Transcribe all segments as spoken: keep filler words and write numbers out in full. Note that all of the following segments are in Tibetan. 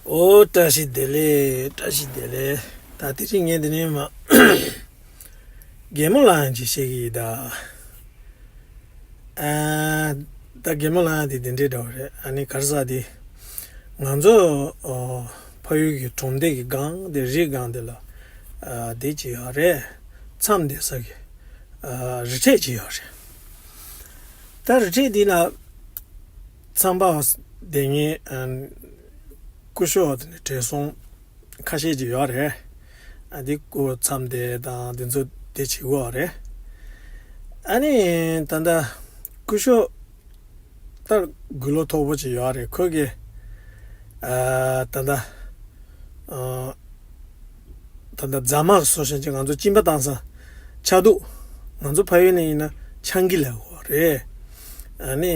ཨོ་བཀྲ་ཤིས་བདེ་ལེགས། བཀྲ་ཤིས་བདེ་ལེགས། ད་དེ་རིང་ངས་འདི་ནས་མ་རྒན་མོ་ལགས་ཀྱིས་བཤད་ཀྱི་ཡིན་ད། ཨ། ད་རྒན་མོ་ལགས་དེ་དེ་འདྲའི་འདྲ་བ་རེད། ཨ་ནི་ག་རེ་ཟེར་དེ། ང་ཚོ་ཨོ་ཕ་ཡུལ་གྱི་གྲོང་སྡེ་གི་སྒང་དེ་རི་སྒང་དེ་ལ་ཨ་དེ་ཅིག་ཡོད་རེད། མཚམས་བསྡད་ས་གི་ཨ་རི་ཁྲོད་ཅིག་ཡོད་རེད། ད་རི་ཁྲོད་འདི་ལ་མཚམས་པ་བསྡད་མཁན་ཨ་སྐུ་ཞབས་དེ་ནས་བགྲེས་སོང་ཁ་ཤས་ཅིག་ཡོད་རེད། ཨ་འདི་སྐུ་མཚམས་བསྡད་དང་དེ་ཚོ་དེ་བྱེད་ཀྱི་ཡོད་རེད། ཨ་ནི་ད་ལྟ་སྐུ་ཞབས་ད་དགུང་ལོ་མཐོ་པོ་ཅིག་ཡོད་རེད། ཁོ་གིས་ཨ་ད་ལྟ་ཨ་ད་ལྟ་རྫ་མ་བཟོ་བཞིན་ཅིག་ང་ཚོ་གཅིན་པ་བཏང་ས་ཆག་དུག་ང་ཚོ་ཕ་ཡུལ་ནས་ཡིན་ན་ཆང་གི་ལབ་ཀྱི་ཡོད་རེད། ཨ་ནི་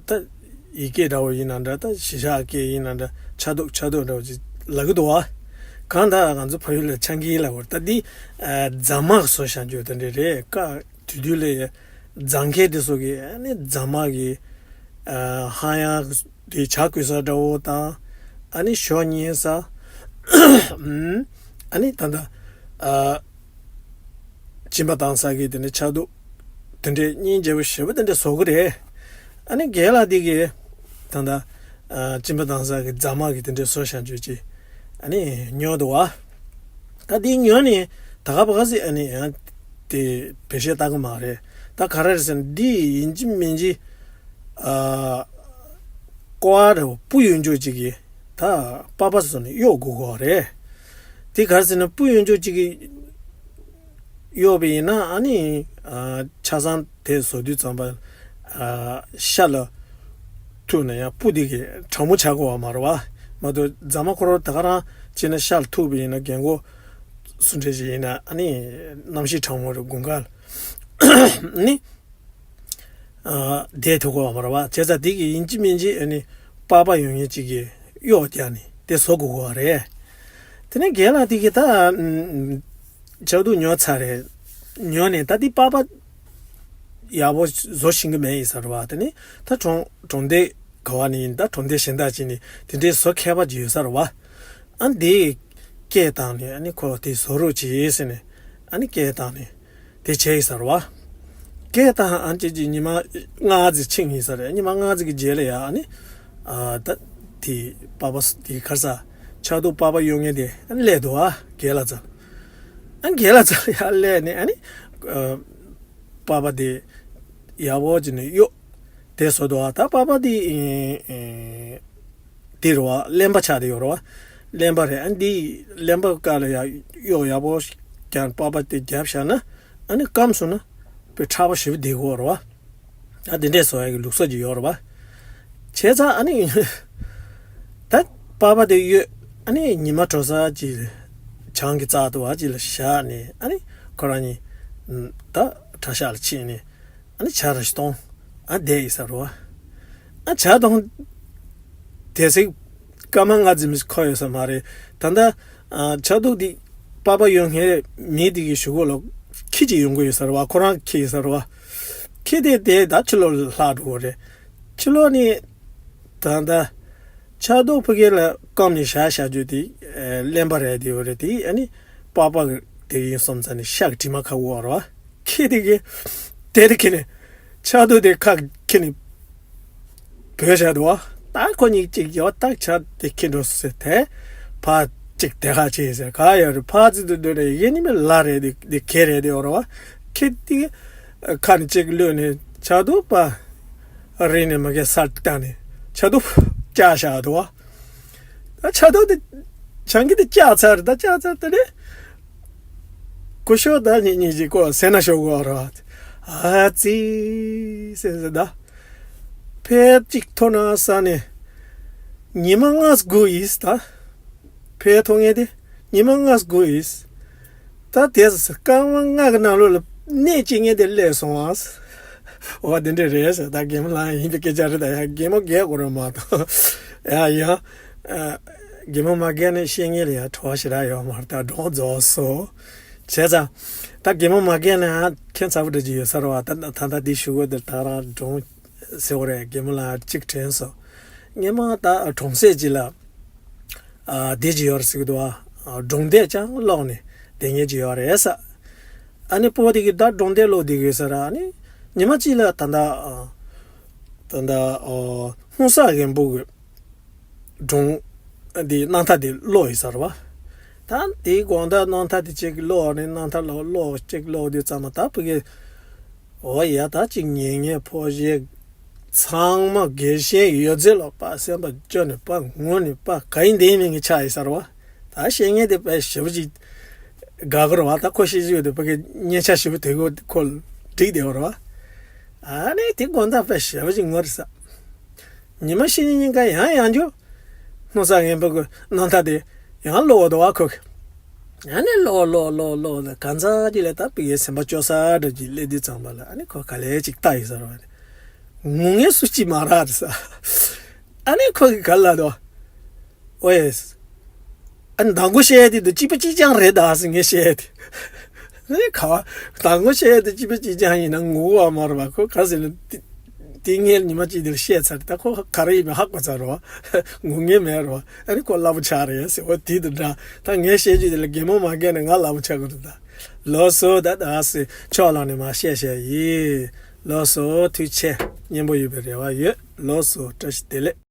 ད་ཡི་གེ་འདྲ་བོ་ཡིན་ན་འདྲ། ད་གཞིས་ཆགས་སྐད་ཡིན་ན་འདྲ། ཆག་དུག་ཆག་དུག་འདྲ་བོ་ཅིག་ལབ་ཀྱི་འདུག་བ། གང་ལྟར་ང་ཚོ་ཕ་ཡུལ་ལ་ཆང་གི་ལབ་ཀྱི་ཡོད་རེད། ད་འདི་ཨ་རྫ་མ་བཟོ་བཞིན་ཅིག་དེ་འདྲ་རེད། ཀ་དུས་དུས་ལ་རྫ་མཁན་དེ་ཚོ་གིས་ཨ་ནི་རྫ་མ་གི་ཨ་ཧ་ཡང་དེ་ཇ་བསྐོལ་ས་འདྲ་བོ་དང་། ཨ་ནི་ཞོ་མཉེ་ས། ཨ་ནི་ད་ལྟ་ཨ་གཅིན་པ་བཏང་ས་གི་དེ་འདྲ་ཆག་དུག་དེ་འདྲ་སྙིང་རྗེ་པོ་ཞེ་པོ་དེ་འདྲ་བཟོ་གི་རེད། ཨ་ནི་རྒན་ལགས་དེ་གིས་ད་ལྟ་ཨ་གཅིན་པ་བཏང་ས་གི་རྫ་མ་གི་དེ་འདྲ་བཟོ་བཞིན་ཅིག་ཨ་ནི་ཉོས་འདུག་བ། ད་འདི་ཉོས་ནས་ད་ག་པ་ག་ཟིག་ཨ་ནི་ཡང་དེ་བེད་སྤྱོད་བཏང་གི་མ་རེད། ད་ག་རེ་རེད་ཟེར་ན། འདི་ཡིན་གཅིག་མིན་གཅིག་ཨ་ཀོ་བ་རེད་བ། སྤུ་ཡོད་འཇོག་ཅིག་གིས་ད་པགས་པ་བཟོས་ནས་གཡོག་དགོས་ཀྱི་རེད། དེ་ག་རེ་ཟེར་ན། སྤུ་ཡོད་འཇོག་ཅིག་གིས་གཡོག་པ་ཡིན་ན་ཨ་ནི་ཨ་ཆ་ཚང་དེ་བཟོ་དུས་ཙམ་པ་ཨ་ཤ་ལ་ཐུག་ན་ཡང་སྤུ་དེ་གིས་གྲང་མོ་ཆགས་ཀྱི་ཡོད་མ་རེད་བ། མ་གཏོགས་རྫ་མ་ཁོ་རང་ད་ག་རང་བྱས་ན་ཤ་ལ་ཐུག་པ་ཡིན་ན། རྒན་གོག་སུ་འདྲ་ཞིག་ཡིན་ན་ཨ་ནི་གནམ་གཤིས་གྲང་མོ་རེད། དགུན་ཁ་ལ་ནི་ཨ་བསྡད་ཐུབ་ཀྱི་ཡོད་མ་རེད་བ། བྱས་ཙང་དེ་གིས་ཡིན་གཅིག་མིན་གཅིག་ཨ་ནི་པགས་པ་ཡོད་མཁན་ཅིག་གིས་གཡོག་རྒྱག་ནས་དེ་བཟོ་དགོས་ཀྱི་ཡོད་རེད། དེ་ནས་རྒན་ལགས་དེ་གིས་ད་ཨ་ཆག་དུག་ཉོས་ཚར་རེད། ཉོས་ནས་ད་དེ་པགས་པ་ཡག་པོ་བཟོ་ཤེས་ཀྱི་མེད་ཡིན་ས་རེད་བ། དེ་ནས་ད་གྲོང་གྲོང་སྡེ་ག་བ་ནས་ཡིན། ད་གྲོང་སྡེ་གཞན་དག་ཅིག་ནས་དེ་འདྲའི་བཟོ་མཁས་པ་ཅིག་ཡོད་ས་རེད་བ། ཨ་ནི་དེ་སྐད་བཏང་ནས་ཨ་ནི་ཁོ་དེ་བཟོ་རོགས་བྱེད་ཟེར་ནས་ཨ་ནི་སྐད་བཏང་ནས་དེ་བྱས་ཡིན་ས་རེད་བ། སྐད་བཏང་ཨ་ཅེ་ཅེ་ཉི་མ་ལྔ་ཙམ་ཕྱིན་ཡིན་ས་རེད། ཉི་མ་ལྔ་ཙམ་གྱི་རྗེས་ལ་ཡ་ཨ་ནི་ཨ་ད་དེ་པགས་པ་དེ་ག་རེ་ཟེར། ཆག་དུག་པགས་པ་གཡོག་མཁན་དེ་ཨ་ནི་སླེབས་འདུག་བ། རྒན་ལགས་རྩར། ཨ་རྒན་ལགས་རྩར་ཡར་སླེབས་ནས་ཨ་ནི་ཨ་པགས་པ་དེ་ཡག་པོ་བྱས་ནས་གཡོག་དེ་བཟོས་འདུག་བ། ད་པགས་པ་དེ་ཨེ་ཨེ་དེ་རེད་བ། རློན་པ་ཆགས་བསྡད་ཡོད་རེད་བ། རློན་པ་རེད། ཨ་འདི་རློན་པ་བཀག་ལ་ཡ་གཡོག་ཡག་པོ་རྒྱབ། པགས་པ་དེ་རྒྱབ་བཞག་ན་ཨ་ནི་སྐམ་སོང་ན་དཔེ་མཁྲེགས་པོ་ཞེ་པོ་བསྡད་ཀྱི་ཡོད་རེད་བ། ཨ་དེ་འདྲས་བཟོ་ཡག་གི་ལུགས་སྲོལ་ཅིག་ཡོད་རེད་བ། བྱས་ཙང་ཨ་ནི་ད་པགས་པ་དེ་གཡོག་ཨ་ནི་ཉི་མ་དྲོ་ས་ཅིག་བྱང་གི་རྩ་དུ་བ་ཅིག་ལ་བཞག་ནས་ཨ་ནི་ཁོ་རང་གཉིས་ད་གྲྭ་ཤག་ལ་ཕྱིན་ནས་ཨ་ནི་ཇ་རེ་ཞིག་བཏུང་། ཨ་བསྡད་ཡིན་ས་རེད་བ། ཨ་ཇ་བཏུང་། དེ་ཚེ་སྐར་མ་ལྔ་ཙམ་འཁོར་ཡོད་ས་མ་རེད། ད་ལྟ་ཨ་ཆག་དུག་འདི་པགས་པ་གཡོག་མཁན་མི་དེ་གི་གཞུག་གུ་ལ་ཁྱི་ཅིག་ཡོང་གི་ཡོད་ས་རེད་བ། ཁོ་རང་ཁྱི་ཡིན་ས་རེད་བ། ཁྱི་དེ་དེ་ད་ཕྱི་ལོགས་ལ་ལྷག་འགྲོ་གི་རེད། ཕྱི་ལོགས་ནས་ད་ལྟ་ཆག་དུག་ཕ་གི་ལ་སྐམ་ནས་བཞག་བཞག་རྒྱུ་དེ་ཨ་རློན་པ་རེད་དེ་ཡོད་རེད། དེ་ཨ་ནི་པགས་པ་དེ་ཡིན་བསམ་ཙང་ནས་ཤ་གི་དྲི་མ་ཁ་གོ་བ་རེད་བ། ཁྱི་དེ་གིས་དེ་དེ་ཁྱེར་ནས་ཆག་དུག་དེ་ཁ་ཁྱེར་ནས་བོས་བཞག་འདུག་བ། ད་ཁོ་གཉིས་གཅིག་ཡོད་ད་ཆག་དེ་ཁྱེར་འགྲོ་ཟེར་དེ་ཕར་གཅིག་དེ་ཁ་ཕྱིན་ཟེར། ག་ཡོད་རེད། ཕར་ཙི་དུ་འགྲོ་རེད། ཡེ་ནི་མི་ལ་རེད། དེ་དེ་ཁྱེར་རེད་དེ་ཡོད་རེད་བ། ཁྱི་དེ་ཁ་ནས་གཅིག་གློད་ནས་ཆག་དུག་པ་རེ་ནས་མ་གི་སར་བཏང་ནས་ཆག་དུག་བཀྱགས་བཞག་འདུག་བ། ད་ཆག་དུག་དེ་ཆང་གི་དེ་བཀྱགས་ཚར། ད་བཀྱགས་ཚར་དེ་ནས་སྐུ་ཞབས་ད་ཉིན་གཉིས་ཀྱི་སྐོར་སེམས་ན་ཤོར་གོ་ར། ཨ་ཙི་ཟེར་ཟེར་ད། ཕལ་གཅིག་ཐོན་ན་ས་ནས་ཉི་མ་ལྔ་དགུ་ཡིས་ད། ཕལ་ཐོན་ངེས་དེ་ཉི་མ་ལྔ་དགུ་ཡིས། ད་དེ་སྐར་མ་ལྔ་གི་ནང་ལོགས་ལ་གནས་སྐྱེལ་མཁན་དེ་སླེབས་སོང་ཨ། འོ་དེ་འདྲ་རེད་ཟེར། ད་རྒན་མོ་ལགས་ཡིན་པའི་སྐད་ཆ་རེད། ད་ཡང་རྒན་མོ་རྒས་དགོས་རེད་མ་གཏོགས་ཡ་ཡ། རྒན་མོ་མ་རྒས་ན་བཤད་མཁན་ལ་ཡང་བྲོ་བ་ཞེ་དྲག་ཡོད་མ་རེད། ད་སྒྲུང་རྫོགས་སོང་། བྱས་ཙང་ད་རྒན་མོ་མ་རྒས་ན་ཁྱད་མཚར་པོ་འདྲ་ཅིག་ཡོད་ས་རེད་བ། ད་ད་ད་འདི་ཞུ་དགོས་འདིར་ད་རང་སྒྲུང་ཟེར་བ་རེད། རྒན་མོ་ལགས་གཅིག་དྲན་སོང་། སྔོན་མ་ད་གྲོང་གསེབ་ཅིག་ལ། ཨ་བསྡད་ཀྱི་ཡོད་རེད་ཟེར་གི་འདུག་ཨ། སྒྲུང་དེབ་ཀྱང་ཀློག་ནས་བསྡད་མཁན་ཅིག་ཡོད་རེད་ས། ཨ་ནི་སྤོ་བོ་དེ་གིས་ད་སྒྲུང་དེབ་ཀློག་བསྡད་ཀྱི་ཡོད་ས་ར། ཨ་ནི་ཉི་མ་གཅིག་ལ་ད་ལྟ་ཨ་ད་ལྟ་ཨོ་སྔོ་བསངས་རྒན་པོ་གི་སྒྲུང་འདི་སྣང་མཐའ་དེ་ཀློག་ཡོད་ས་རེད་བ། ད་དེའི་དགོང་དག་སྣང་མཐའ་དེ་གཅིག་ཀློག་ནས་སྣང་མཐའ་ཀློག་ཀློག་གཅིག་ཀློག་དུས་ཙམ་པ་ད་ཕ་གི་ཨོ་ཡ་ད་ཅིག་ཉན་མཁན་ཕོ་གཞས་ཚང་མ་རྒན་གཞོན་ཡོད་ཚད་ལ་པ་སེམས་པ་སྐྱོ་ནས་པ་ངུ་ནས་པ་ག་ཡིན་འདི་ཡིན་མིན་གྱི་ཆགས་ཡོད་ས་རེད་བ། ད་བཤད་མཁན་དེ་དཔེ་ཞེ་པོ་ཅིག་དགའ་གི་རེད་བ། ད་ཁོ་བཤད་ཀྱི་ཡོད་དེ་ཕ་གི་སྙན་ཆ་ཞེ་པོ་དེ་ཁོ་ཁོ་འགྲིག་བསྡད་ཡོད་རེད་བ། ཨ་ནི་དེ་དགོང་དག་དཔེ་ཞེ་པོ་ཅིག་ངུ་རེད་ས། ཉི་མ་ཕྱི་ཉིན་གཉིས་ཀ་ཡང་ཡང་རྒྱུ། སྣང་བསངས་རྒན་པོ་གི་སྣང་མཐའ་དེ་ཡང་ཀློག་འདུག་བ་ཁོ་གི། ཨ་ནི་ཀློག་ཀློག་ཀློག་ཀློག་ལ་གང་ཚ་ཅིག་ལ་ད་ཕ་གི་སེམས་པ་སྐྱོ་ས་འདྲ་ཅིག་སླེབས་དུས་ཙམ་པ་ལ་ཨ་ནི་ཁོ་ག་ལེ་ཅིག་ལྟ་ཡོད་ས་རེད་བ། ངུ་མཁན་སུ་གཅིག་མ་རག་རེད་ས། ཨ་ནི་ཁོ་གིས་ག་ལབ་འདུག་ཨོ་ཡེ། ཨ་ནི་མདང་དགོང་བཤད་ཡ་དེ་དང་གཅིག་པ་གཅིག་རྐྱང་རེད་ད་ཟེར་ངས་བཤད་ཡ་དེ། ཨ་ནི་ག་བ་མདང་དགོང་བཤད་ཡ་དེ་གཅིག་པ་གཅིག་རྐྱང་ཡིན་ན་ངུ་བ་མ་རེད་བ། ཁོ་ག་ཟེར་ན་དེ་དེ་ངས་ཉི་མ་གཅིག་དེར་བཤད་ཚར། ད་ཁོ་ག་རེ་ཡིན་མིན་ཧ་གོ་ཚར་རེད་བ། ངུ་མཁན་མེད་རེད་བ། ཨ་ནི་ཁོ་སླ་པོ་ཆགས་རེད་ཟེར་བ་དེ་དང་འདྲ། ད་ངས་བཤད་རྒྱུ་དེ་ལ་གད་མོ་མ་བགད་ན་ང་སླ་པོ་ཆགས་ཀྱི་རེད་ད། ལགས་སོ་ད་ད་ཟེར་ཕྱོགས་ལ་ནས་མར་བཤད་བཤད་ཡིན། ལགས་སོ་ཐུགས་རྗེ་ཆེ། སྙན་པོ་ཡོད་པའི་རེ་བ་ཡོད། ལགས་སོ་བཀྲ་ཤིས་བདེ་ལེགས།